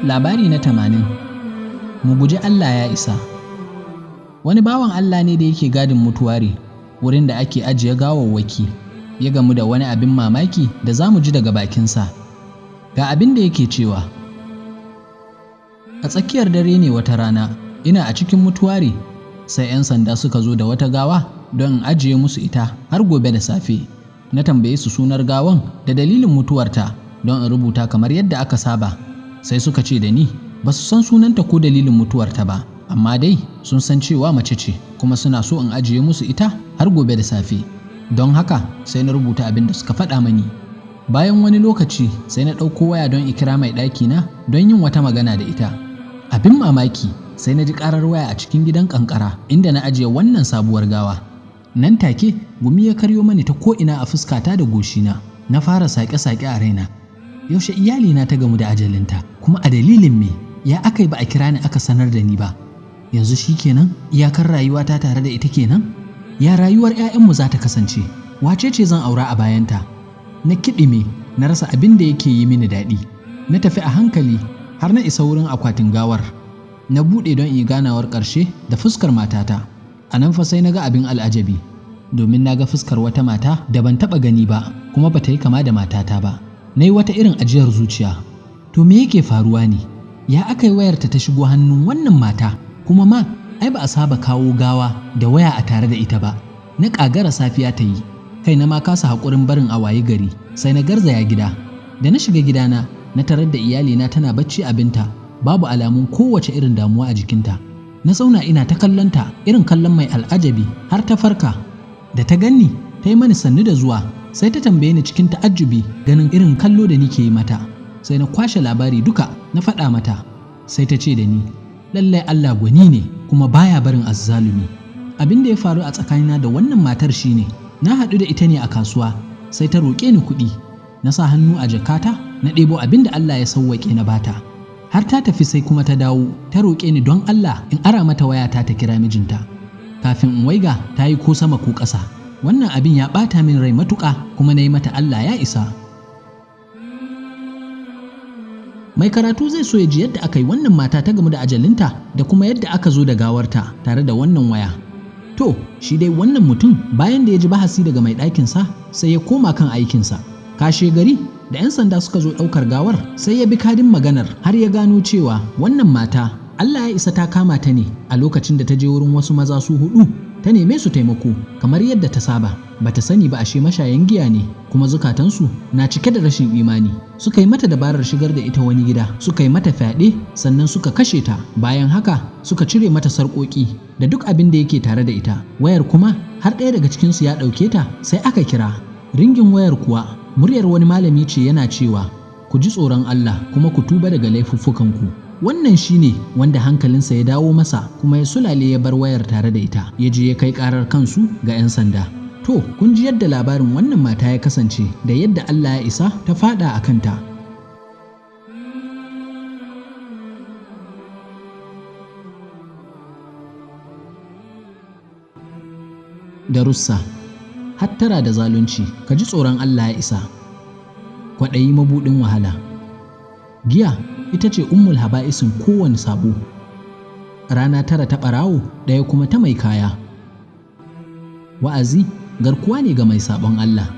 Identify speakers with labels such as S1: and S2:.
S1: Labari na 80. Mu guji Allah ya isa. Wani bawan Allah ne da yake gadin mutuwari, wurin da ake ajiye gawawwaki, ya gamu da wani abin mamaki da za mu ji daga bakinsa. Ga abin da yake cewa: A tsakiyar dare ne wata rana, ina a cikin mutuwari, sai 'yan sanda suka zo da wata gawa don in ajiye musu ita har gobe da safe. Na tambaye su sunar gawan da dalilin mutuwarta don in rubuta kamar yadda aka saba. Sai suka ce da ni ba su san sunanta ko dalilin mutuwarta ba, amma dai sun san cewa mace ce kuma suna so in ajiye musu ita har gobe da safe. Don haka sai na rubuta abin da suka faɗa mani. Bayan wani lokaci sai na ɗauko waya don in kira mai ɗakina don yin wata magana da ita. Abin mamaki, sai na ji ƙarar waya a cikin gidan ƙanƙara inda na ajiye wannan sabuwar gawa. Nan take gumi ya karyo mani ta ko'ina a fuskata da goshina. Na fara saƙe-saƙe a raina. Yaushe iyalina ta gamu da ajalinta, kuma a dalilin me? Ya aka yi ba a kira ni aka sanar da ni ba? Yanzu shi kenan, iyakar rayuwata tare da ita kenan? Ya rayuwar 'ya'yanmu za ta kasance? Wace ce zan aura a bayanta? Na kiɗime, na rasa abin da yake yi mini daɗi. Na tafi a hankali har na isa wurin akwatin gawar. Na buɗe don in yi ganawar ƙarshe da fuskar matata. A nan fa sai na ga abin al'ajabi, domin na ga fuskar wata mata da ban taɓa gani ba, kuma ba ta yi kama da matata ba. Na yi wata irin ajiyar zuciya. To me yake faruwa ne? Ya aka yi wayarta ta shigo hannun wannan mata? Kuma ma, ai ba a saba kawo gawa da waya a tare da ita ba. Na ƙagara safiya ta yi, kai na ma kasa haƙurin barin a wayi gari, sai na garzaya gida. Da na shiga gidana, na tarar da iyalina tana bacci abinta, babu alamun kowace irin damuwa a jikinta. Na zauna ina ta kallonta irin kallon mai al'ajabi har ta farka. Da ta ganni, ta yi mani sannu da zuwa, sai ta tambaye ni cikin ta'ajjubi ganin irin kallo da nike yi mata. Sai na kwashe labari duka na faɗa mata. Sai ta ce da ni, lallai Allah gwani ne kuma baya barin azzalumi. Abin da ya faru a tsakanina da wannan matar shine, na haɗu da ita ne a kasuwa, sai ta roƙe ni kuɗi. Na sa hannu a jakata, na ɗebo abin da Allah ya sauwaƙe na bata. Har ta tafi sai kuma ta dawo, ta roƙe ni don Allah in ara mata wayata ta kira mijinta. Kafin in waiga, ta yi ko sama ko ƙasa. Wannan abin ya ɓata min rai matuƙa, kuma na yi mata Allah ya isa. Mai karatu zai so ya ji yadda aka yi wannan mata ta gamu da ajalinta da kuma yadda aka zo da gawarta tare da wannan waya. To, shi dai wannan mutum bayan da ya ji bahasi daga mai ɗakinsa sai ya koma kan aikinsa. Kashe gari da 'yan sanda suka zo ɗaukar gawar, sai ya bi kadin maganar har ya gano cewa wannan mata Allah ya isa ta kama ta ne a lokacin da ta je wurin wasu maza su 4 ta neme su taimako kamar yadda ta saba. Bata sani ba ashe mashayan giya ne, kuma zukatansu na cike da rashin imani. Suka yi mata dabarar shigar da ita wani gida, suka yi mata fyaɗe, sannan suka kashe ta. Bayan haka suka cire mata sarƙoƙi da duk abin da yake tare da ita. Wayar kuma har ɗaya daga cikinsu ya ɗauke ta, sai aka kira. Ringin wayar kuwa muryar wani malami ce yana cewa, ku ji tsoron Allah kuma ku tuba daga laifuffukanku. Wannan shine wanda hankalinsa ya dawo masa kuma ya sulale ya bar wayar tare da ita, ya je ya kai karar kansu ga 'yan sanda. To, kun ji yadda labarin wannan mata ya kasance da yadda Allah ya isa ta fada a kanta. Darussa: hattara da zalunci, ka ji tsoron Allah ya isa. Kwaɗayi mabuɗin wahala. Giya ita ce ummul haba'isin kowane sabo. Rana 9 ta ɓarawo, ɗaya kuma ta mai kaya. Wa'azi garkuwa ne ga mai sabon Allah.